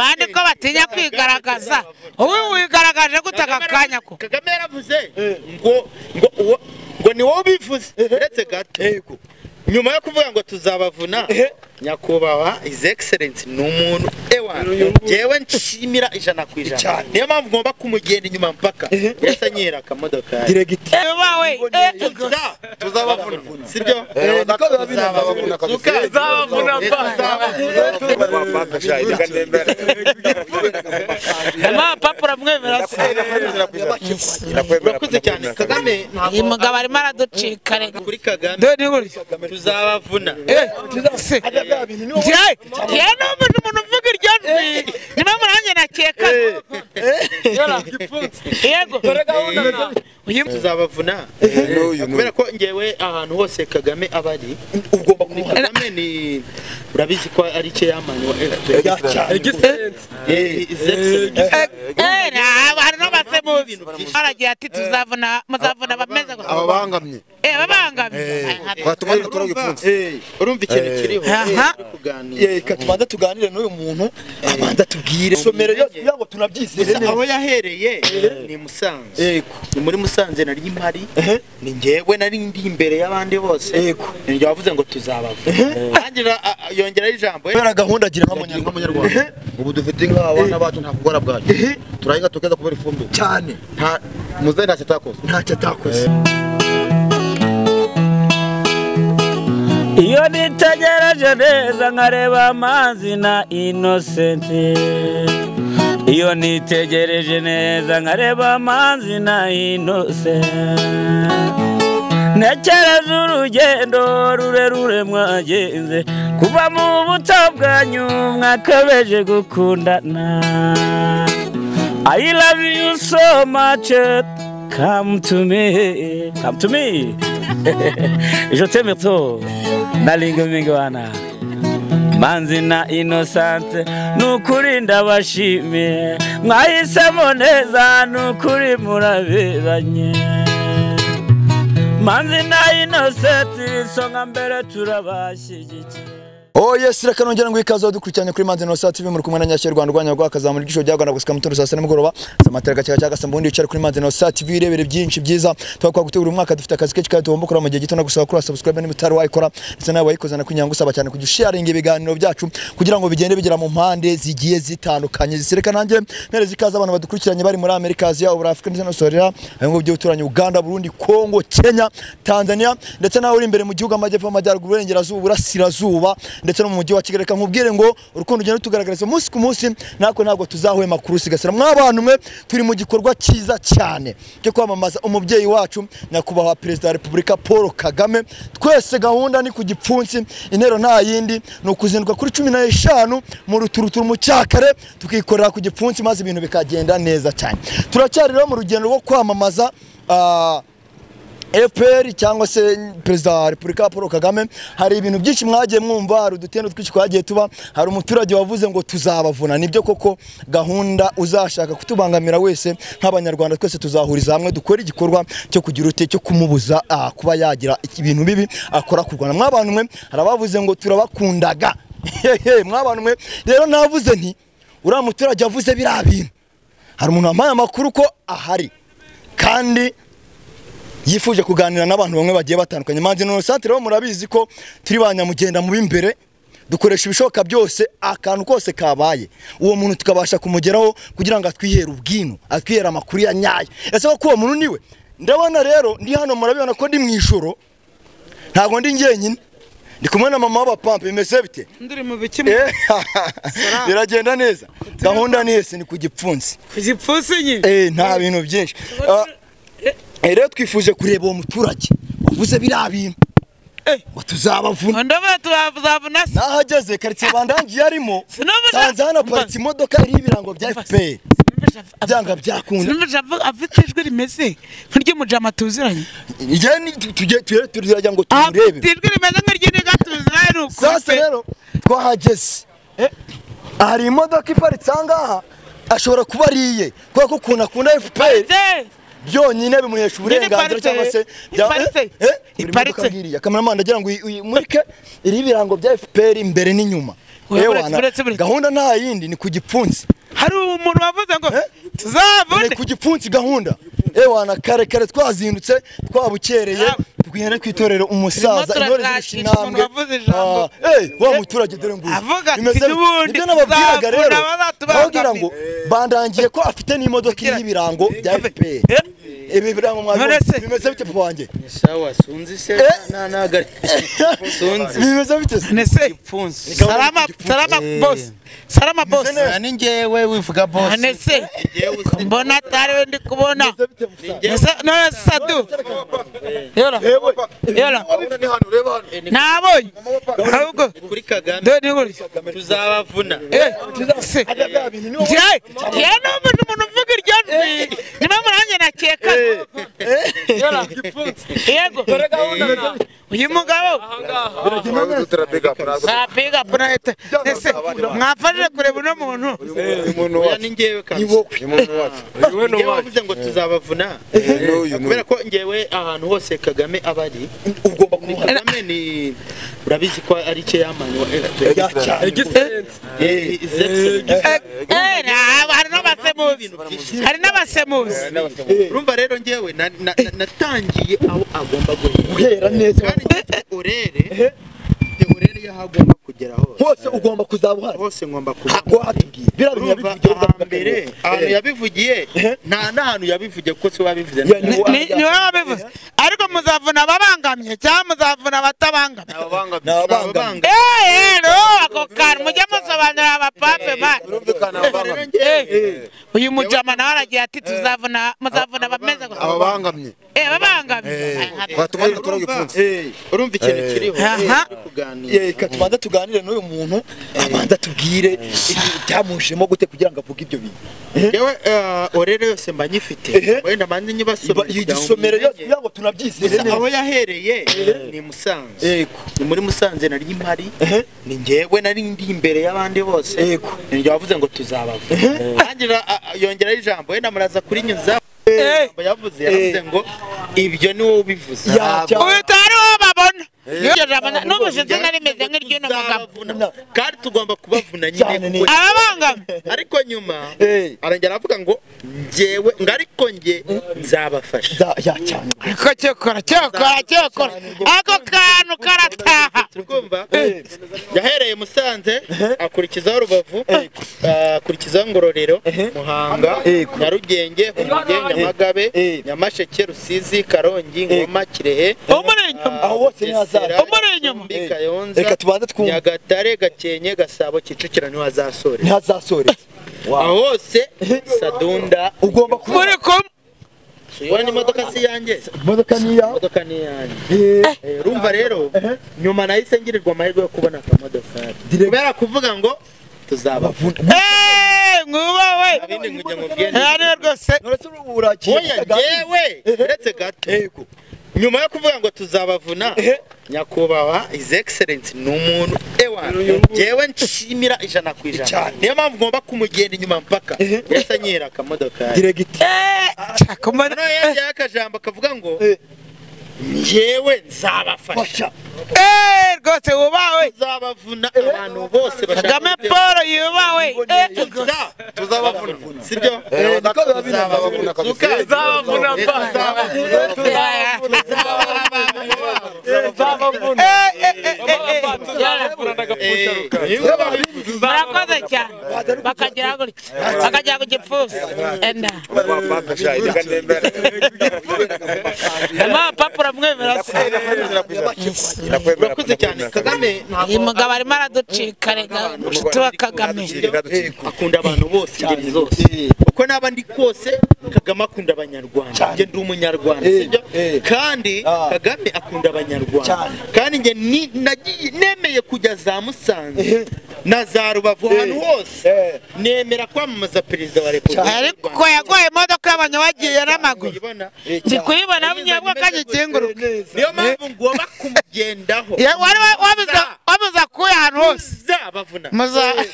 Abandi ko batinya kwigaragaza, wowe wigaragaje gutaka kanya ko Kagame yaravuze ngo ngo ngo ni wowe ubivuze uretse gato. Yego. Nyuma yo kuvuga ngo tuzabavuna, nyakubahwa His Excellency ni umuntu ewa jewe nshimira 100%. Niyo mpamvu ngomba kumugenda inyuma mpaka yesa nyira akamodoka diregiti bawe tuzabavuna, sibyo? Tuzabavuna kabisa, tuzabavuna mama papura mwemera se. Urakoze cyane Kagame. Uyu mugabo arimo araducika rega kuri Kagame tuzabavuna. Umuntu uvuga iryo jwi niba murange nakeka yego tuzabavuna kubera ko ngewe ahantu hose Kagame aba ari ugomba kumuha. Kagame ni urabizi ko ari chairman wa FPR. Hari n'abasemuzi aragira ati tuzavuna muzavuna bameze ababangamye ababangamye batuma turagipfunse. Urumva ikintu kiriho kuganira, reka tubanza tuganire n'uyu muntu abanza tubwire somero yose kugira ngo tunabyizere neza. Aho yahereye ni Musanze. Yego, ni muri Musanze nari impari, ni ngewe nari ndi imbere y'abandi bose. Yego, ni yavuze ngo tuzabavuna, angira yongeraho ijambo kubera gahunda agira nk'umunyarwanda. Ubu dufite inka, abana bacu nta kugora bwacu, turahinga tukeza kubera ifumbire cyane. Nta muzehe ntacyo atakoze, ntacyo atakoze. Iyo nitegereje neza nkareba amazi na Innocent, iyo nitegereje neza nkareba amazi na Innocent, ntekereza urugendo rurerure mwagenze kuva mu buto bwanyu mwakabeje gukundana. I love you so much, come to me, come to me. Je t'aime trop, nalinga mingwana Manzi na Innocent, nukuri ndabashimiye mwahisemo neza, nukuri muraberanye. Manzi na Innocent, isonga mbere turabashyigikiye. Oh yes, reka nongera ngo ikaze dukurikiranye kuri Manzi Innocent TV muri kumwe na Nyashye Rwanda rwanya rwakazamura igisho byagwana gusuka mutoro saa 7 nimugoroba samatera gacha cyaga sambundi yicara kuri Manzi Innocent TV irebere byinshi byiza twakwa gutegura umwaka. Dufite akazi kenshi kandi tugomba gukora mu gihe gito, no gusaba kuri subscribe niba utari wayikora, ndetse nawe wayikoze na kunyanga usaba cyane kujya sharing ibiganiro byacu kugira ngo bigende bigera mu mpande zigiye zitandukanye. Zireka nanjye mpereza ikaze abantu badukurikiranye bari muri Amerika, Aziya, Uburayi, Afrika ndetse na Australia, ayo ngo by'uturanye Uganda, Burundi, Congo, Kenya, Tanzania, ndetse nawe uri imbere mu gihugu amajyepfo, amajyaruguru, uburengerazuba, uburasirazuba ndetse no mu mujyi wa Kigali. Reka nkubwire ngo urukundo ugenda tugaragariza umunsi ku munsi, nako ntabwo tuzahwema kurusigasira. Mwabantu mwe turi mu gikorwa cyiza cyane cyo kwamamaza umubyeyi wacu nyakubahwa Perezida wa Repubulika Paul Kagame. Twese gahunda ni ku gipfunsi, intero nta yindi ni ukuzinduka kuri 15 mu ruturuturu mu cyakare tukikorera ku gipfunsi maze ibintu bikagenda neza cyane. Turacyari rero mu rugendo rwo kwamamaza FPR cyangwa se Perezida wa Repubulika Paul Kagame. Hari ibintu byinshi mwagiye mwumva, hari udutendo twinshi twagiye tuba, hari umuturage wavuze ngo tuzabavuna. Nibyo koko gahunda uzashaka kutubangamira wese nk'abanyarwanda twese tuzahuriza hamwe dukora igikorwa cyo kugira ute cyo kumubuza kuba yagira ibintu bibi akora ku Rwanda. Mwabantu mwe hari abavuze ngo turabakundaga. Mwabantu mwe rero navuze nti uriya muturage avuze biriya bintu, hari umuntu wampaye amakuru ko ahari kandi yifuje kuganira n'abantu bamwe bagiye batandukanye. Manzi Innocent rero murabizi ko turi banyamugenda mu b'imbere, dukoresha ibishoboka byose akantu kose kabaye uwo muntu tukabasha kumugeraho kugira ngo atwihere ubwino, atwihere amakuru ya nyayo. Ese ko uwo muntu niwe? Ndabona rero ndi hano murabibona ko ndi mu ijoro, ntago ndi njyenyine, ndi kumwe na mama w'abapampe. Bimeze bite? Nduri mu biki? Biragenda neza. Gahunda ni ese ni ku gipfunsi. Ku gipfunsi nyine? Nta bintu byinshi. Rero twifuje kureba uwo muturage wavuze biriya bintu ngo tuzabavuna. Ndabona tuzabavuna. Nahageze quartier bandangiye arimo, sanze hano paritse imodoka iriho ibirango bya FPR. Byanga byakunda. Sinumva afite ijwi rimeze nk'iry'umujama tuziranye. Tujye turajya ngo tumurebe. Afite ijwi rimeze nk'iry'iniga tuziranye uko. Sasa rero twahageze, hari imodoka iparitse aha ngaha, ashobora kuba ariye kubera ko ukuntu akunda FPR byonyine bimuhesha uburenganzira cyangwa se iparitse. Kameramani ndagira ngo uyimurike iri ibirango bya FPR imbere n'inyuma. Gahunda nta yindi ni ku gipfunsi. Hari umuntu wavuze ngo tuzavune ni ku gipfunsi gahunda. Ewana kare kare twazindutse twabukereye tugenda kwitorera umusaza intore z'ishinambwe. Wa muturage dore ngo ibyo nababwiraga rero bagira ngo bandangiye ko afite n'imodoka y'ibirango bya FPR. Ibi birango mwabonye bimeze bite papa wanjye? Sawa sunzi se na nagari sunzi bimeze bite se? Nese gipfunsi. Salama salama boss. Salama boss. Ani ngewe wivuga boss. Nese mbona atari ndi kubona. Nese no sadu. Yola. Yola. Nabonye. Ahubwo kuri Kagame. Dore nguri. Tuzabavuna. Se. Je no umuntu uvuga iryo jwi. Nima murange nakeka. Yola. Yego. Uyu mugabo. Sapiga puna. Nese mwafashe kureba uno muntu. Uyu wacu. Ni kabisa. Uyu wacu. Uyu wavuze ngo tuzabavuna. Kubera ko ngewe ahantu hose Kagame abari ugomba kumuha. Kagame ni urabizi ko ari cye yamanye wa FPR. Hari hari n'abasemuzi. Urumva rero ngewe natangiye aho agomba guhera neza. Kandi orere orere yahagomba kugera hose. Hose ugomba kuzabuhara. Hose ngomba kuba. Watubwiye. Birabivugiye mbere. Ahantu yabivugiye nta nahantu yabivugiye kuko se wabivuze. Ni wowe wabivuze. Ariko muzavuna ababangamye cyangwa muzavuna abatabangamye. Nabangamye. No ako kantu mujye musobanurira abapape man. Uyu mujama nawe aragira ati tuzavuna muzavuna abameze ababangamye. Ababangamye. Batumana turagipfunsi. Urumva ikintu kiriho. Kuganira. Reka tubanza tuganire n'uyu muntu abanza tubwire byamujemo gute kugira ngo avuge ibyo bintu. Yewe orere yose mba nyifite. Wenda manze nyibasomere. Igisomere yose kugira ngo tunabyizere neza. Aho yahereye ni Musanze. Yego. Ni muri Musanze nari impari. Ni ngewe nari ndi imbere y'abandi bose. Yego. Ni ngewe wavuze ngo tuzabava. Angira yongera ijambo wenda muraza kurinyuza. Yavuze ngo ibyo ni wowe ubivuze. Utari wo babona. N'ubushize nari meze nk'iry'uno mugabo. Kandi tugomba kubavuna nyine. Ababangamye. Ariko nyuma arongera avuga ngo ngewe ngo ariko nge nzabafasha. Cyane. Ariko cyokora cyokora. Ako kantu karataha. Turumva yahereye Musanze akurikizaho Rubavu akurikizaho Ngororero Muhanga Nyarugenge Huye Nyamagabe Nyamasheke Rusizi Karongi Ngoma Kirehe. Aho hose ni hazaza. Reka tubanze twumve. Nyagatare Gakenke Gasabo Kicukiro niho hazasoreza. Niho hazasoreza. Aho hose Sadunda ugomba kuba muri kumwe. Ubona imodoka si yanjye. Imodoka ni ya. Imodoka ni yanjye. Urumva rero nyuma nahise ngirirwa amahirwe yo kubona akamodoka. Kubera kuvuga ngo tuzabavuna. Nguba we. Abindi ngujya mubwende. Ari rwose. Oya ngewe uretse gato. Nyuma yo kuvuga ngo tuzabavuna nyakubahwa His Excellency ni umuntu ewa ngewe nshimira 100%. Niyo mpamvu ngomba kumugenda inyuma mpaka yasa nyera akamodoka. Diregiti. Chakomana yajya akajambo kavuga ngo ngewe nzabafasha. Rwose wubawe. Tuzabavuna abantu bose bashaka. Kagame Paul yubawe. Tuzabavuna. Sibyo? Tuzabavuna kabisa. Tuzabavuna. Tuzabavuna. Murakoze cyane. Bakagira gutya. Bakagira ku gipfunsi. Enda. Mama papa uramwemera se? Urakoze cyane Kagame. Uyu mugabo arimo araducika rega mushuti wa Kagame. Akunda abantu bose ingeri zose. Uko naba ndi kose Kagame akunda abanyarwanda. Nge ndi umunyarwanda sibyo? Kandi Kagame akunda abanyarwanda. Kandi nge nemeye kujya za Musanze na za Rubavu ahantu hose nemera kwamamaza perezida wa Repubulika. Ariko yaguhaye imodoka y'abanyabagiye n'amaguru. Ndi kuyibona nyabwo kagikinguruka. Niyo mpamvu ngomba kumugendaho. Wabuza kuya ahantu hose. Muzabavuna.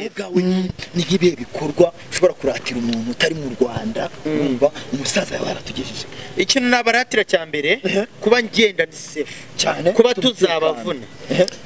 Ubwawe ni nk'ibihe bikorwa ushobora kuratira umuntu utari mu Rwanda urumva umusaza yawe yaratugejeje. Ikintu nabaratira cya mbere kuba ngenda ni safe cyane kuba tuzabavuna.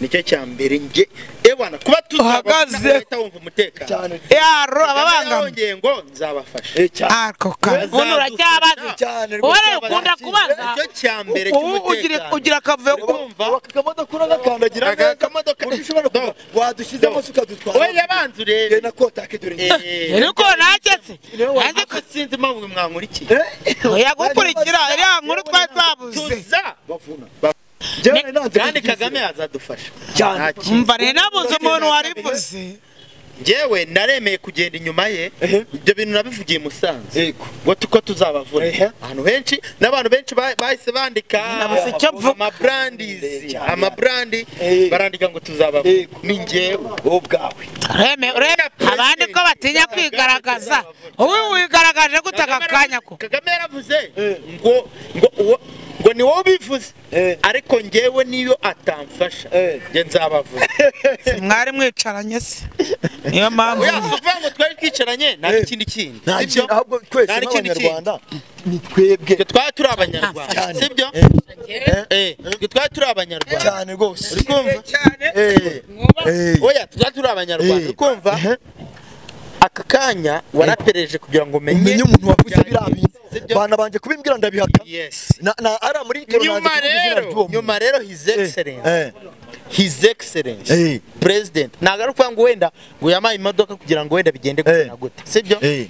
Nicyo cya mbere nge ewana kuba Uhagaze. tuzaba wumva umutekano cyane yaro ababangamiye yarongeye ngo nzabafasha cyane ako kantu ubundi uracyabaza cyane wowe ukunda kubaza nicyo cya mbere ubu ugira cy'umutekano ugira akavuyo ko urumva akamodoka uragakandagira Aka neza kamodoka uburyo ushobora kuba wadushyizemo se ukadutwara we yabanza urebe na kotake dore Eh, ariko naketse nanjye ariko sinzi impamvu mwankurikiye yagukurikira iriya nkuru twari twabuze tuza bavuna Njyewe nanze kandi kubyizera. Kagame azadufasha Cyane. Nta kintu. mva rero nabuze umuntu warivuze Njyewe naremeye kugenda inyuma ye Ehe. ibyo bintu nabivugiye i Musanze Yego. ngo tuko tuzabavuna Ehe. ahantu henshi n'abantu benshi bahise bandika Nabuze icyo mvuga. amabrandizi Cyane. amabrandi Eh. barandika ngo tuzabavuna Yego. ni njyewe wowe ubwawe Reme reme abandi ko batinya kwigaragaza wowe wigaragaje gute aka kanya ko Kagame yaravuze ngo ngo uwo ngo ni wowe ubivuze Eh. ariko njyewe niyo atamfasha Eh. njye nzabavuna mwari mwicaranye se niyo mpamvu oya si ukuvuga ngo twari twicaranye nta n'ikindi kindi nta sibyo kintu ahubwo twese Nta n'ikindi kindi. nk'abanyarwanda ni twebwe Twe twari turi abanyarwanda Cyane. sibyo Eh. Eh, twe twari turi abanyarwanda cyane rwose uri kumva Eh. Eh. oya twari turi abanyarwanda Eh. uri kumva Ehe. aka kanya warapereje kugira ngo umenye umenye umuntu wavuze biriya bintu Sibyo? banabanje kubimbwira ndabihaka yes na ara muri toro nanze nyuma kuvuga izina rero ry'uwo muntu. nyuma rero his excellence Eh. his excellence Eh. president ntabwo ari ukuvuga ngo wenda ngo yamaye imodoka kugira ngo wenda bigende gute Eh. na gute sibyo Eh.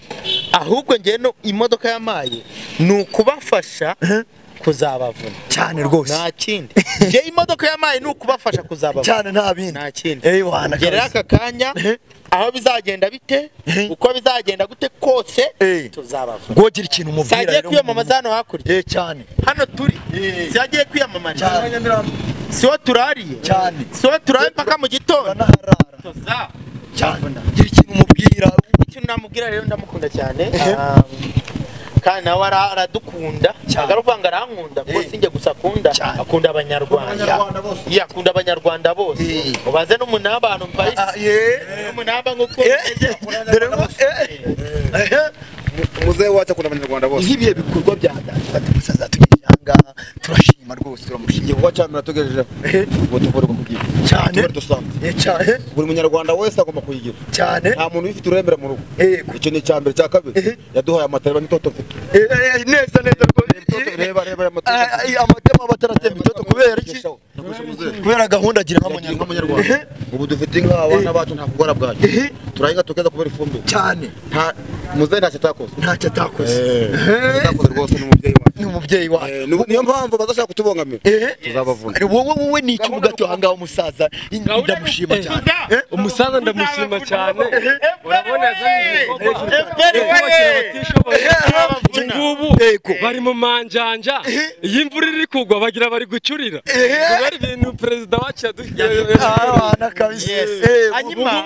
ahubwo njye no imodoka yamaye ni ukubafasha kuzabavuna cyane rwose nta kindi njye imodoka yamaye ni ukubafasha kuzabavuna cyane nta bindi nta kindi Eh, wana Njye rero kabisa. aka kanya Eh. aho bizagenda bite Eh. uko bizagenda gute kose Eh. tuzabavuna Ngogira ikintu umubwira sagiye rero kwiyamamaza hano hakurya Eh cyane hano turi siyagiye kwiyamamariza cyane siho turariye cyane siho turaye mpaka mu gitondo uranaharara tuza cyane gira ikintu umubwira ikintu namubwira rero ndamukunda cyane Ehe. Kandi nawe aradukunda Cyane. ntabwo ari ukuvuga ngo arankunda kuko Eh. sinjye gusa akunda Cyane. akunda abanyarwanda Abanyarwanda bose. Iya, akunda abanyarwanda bose Eh. ubaze n'umunaba ahantu Ah, mparitse ye n'umunaba nk'uko Eh. bimeze. Dore ngo eh eh Muzehe wacu akunda abanyarwanda bose. nk'ibihe bikorwa bya data umusaza tugejeje ahangaha turashima rwose turamushima Igikorwa cya mbere tugejejeho ubu tuvurirwa ku gihe cyane Tubari dusanzwe. Eh, cyane Buri munyarwanda wese agomba kuyigira. cyane Nta muntu uyifite urembera mu rugo. Yego. Icyo ni icya mbere. Icya kabiri Eh. yaduhaye amata reba n'itoto mfite. Eh, eh, neza neza rwose Itoto, reba reba aya mata. Ah, ah, amatema bataratemba itoto kubera iki kubera gahunda agira Yagiye nk'abanyarwanda nk'abanyarwanda. Ubu dufite inka abana bacu nta kugora bwacu. Eh. Turahinga tukeza kubera ifumbire. cyane Nta muzehe ntacyo atakoze. ntacyo atakoze Ntacyo atakoze rwose ni umubyeyi wacu. ni umubyeyi wacu Niyo mpamvu bazashaka kutubongamira. Eh. Tuzabavuna. wowe wowe ni iki uvuga ati ahangaha umusaza ndamushima cyane Eh? Umusaza ndamushima cyane urabona yazanye ibikorwa FPR byo kubakira abatishoboye Tuzabavuna. ubu Yego. bari mu manjanja iyo imvura iri kugwa bagira bari gucurira kubera ibintu perezida wacu yadushyize abana kabisa Yes. Eh, Hanyuma-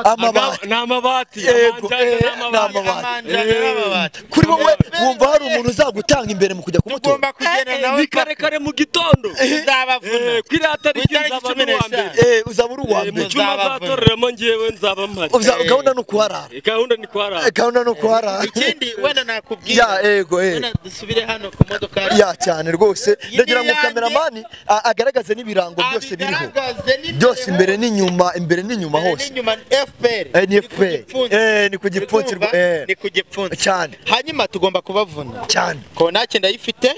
amabati ni amabati Yego, amanjanja eh, ni amabati ni amabati. Amanjanja n'amabati. kuri wowe wumva hari umuntu uzagutanga imbere mu kujya kumutora tugomba kugenda nawe ni kare kare mu gitondo tuzabavuna Eh, kuri iriya tariki Ku itariki nzaba cumi n'uwa mbere n'eshanu. Eh, uzaba uri uwa Eh, mu mbere cyumba Nzabavuna. nzatoreramo njyewe nzaba mpari Gahunda ni ukuharara Gahunda ni kuharara Eh, gahunda ni ukuharara ikindi wenda nakubwira ya ego eh wenda dusubire hano ku modoka ya cyane rwose ndagira ngo yanjye. kameramani agaragaze n'ibirango byose biriho Abigaragaze n'imbere byose imbere n'inyuma imbere n'inyuma Imbere hose n'inyuma ni FPR Eh, ni ku FPR. gipfunsi. Eh, ni ku gipfunsi Uri kumva? eh. ni ku gipfunsi cyane hanyuma tugomba kubavuna cyane konake ndayifite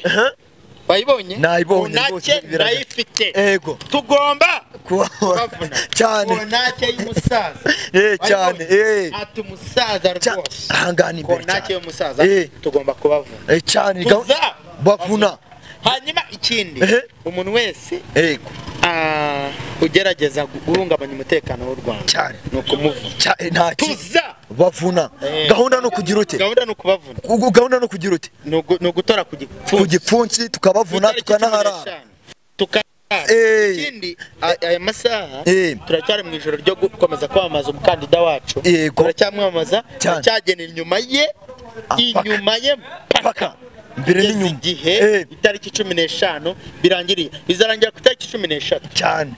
wayibonye Nayibonye konake rwose, biragaragara. ndayifite ego tugomba Kuba- kubavuna cyane konake y'umusaza eh cyane Wayibonye? eh ati umusaza rwose ahangaha ni imbere konake cyane y'umusaza Eh. tugomba kubavuna Eh, cyane Tuza. bavuna hanyuma ikindi Ehe. umuntu wese ego ugerageza guhungabanya umutekano w'u Rwanda cyane ni ukumuvuna nta kintu tuza bavuna Eh. gahunda ni ukugira ute gahunda ni ukubavuna Gahunda ni ukugira ute ni ugutora ku gipfunsi ku gipfunsi tukabavuna Ku itariki tukanaharara 15. Tukanahara. Eh. Ikindi aya masaha Eh. turacyari mu ijoro ryo gukomeza kwamamaza umukandida wacu Yego. turacyamwamamaza Cyane. turacyagena inyuma ye Paka. inyuma ye paka imbere kugeza n'inyuma igihe Eh, itariki 15 birangiriye bizarangira ku itariki 13 cyane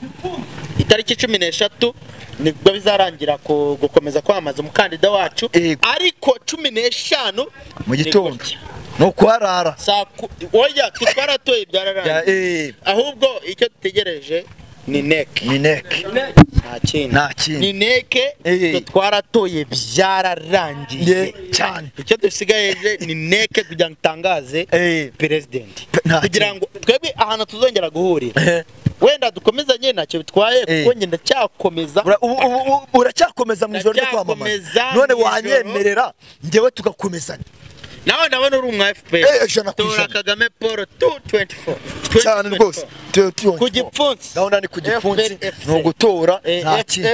itariki 13 nibwo bizarangira gukomeza kwamamaza umukandida wacu Yego. ariko 15 Mu ni gitondo. gutya. No kwarara. Oya twaratoye byararangiye. Ahubwo icyo dutegereje ni NEC. Ni NEC. Nta kindi. Ni NEC twaratoye byararangiye cyane. Icyo dusigaye ni NEC kugira ngo itangaze president. Kugira ngo twebwe ahantu tuzongera guhurira. Wenda dukomezanye ntacyo bitwaye kuko njye ndacyakomeza. Uracyakomeza mu ijoro ryo kwamamaza. None wanyemerera njyewe tugakomezanya. Nawe ndabona uri umwa FPR. Tora Kagame Paul 224. Cyane rwose. Ku gipfunsi. Gahunda ni ku gipfunsi. Ni ugutora nta kintu.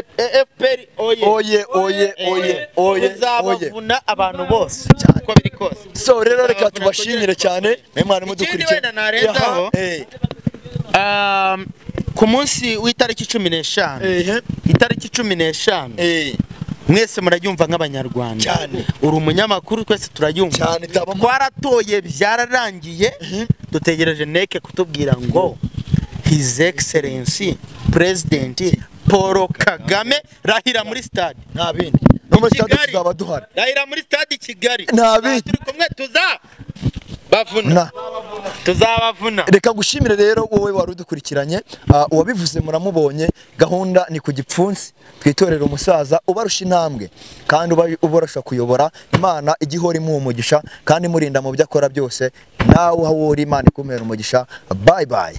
FPR oye. Oye oye oye oye. Uzabavuna abantu bose. Uko biri kose. So rero reka tubashimire cyane. Mwe mwari mudukurikiye. Ikindi wenda narenzaho. Ku munsi w'itariki 15. Itariki 15. Mwese murabyumva nk'abanyarwanda. Uri umunyamakuru twese turayumva. Twaratoye byararangiye dutegereje NEC kutubwira ngo His Excellency President Paul Kagame rahira muri stade. Nta bindi. No muri stade tuzaba duhari. Rahira muri stade Kigali. Nta bindi. Turi kumwe tuzabavuna. Tuzabavuna. Reka gushimire rero wowe wari udukurikiranye, uwabivuze muramubonye, gahunda ni ku gipfunsi twitorera umusaza ubarusha intambwe kandi ubarusha kuyobora. Imana igihora imuha umugisha kandi imurinda mu byo akora byose. Nawe aho uri Imana ikumera umugisha. Bye bye.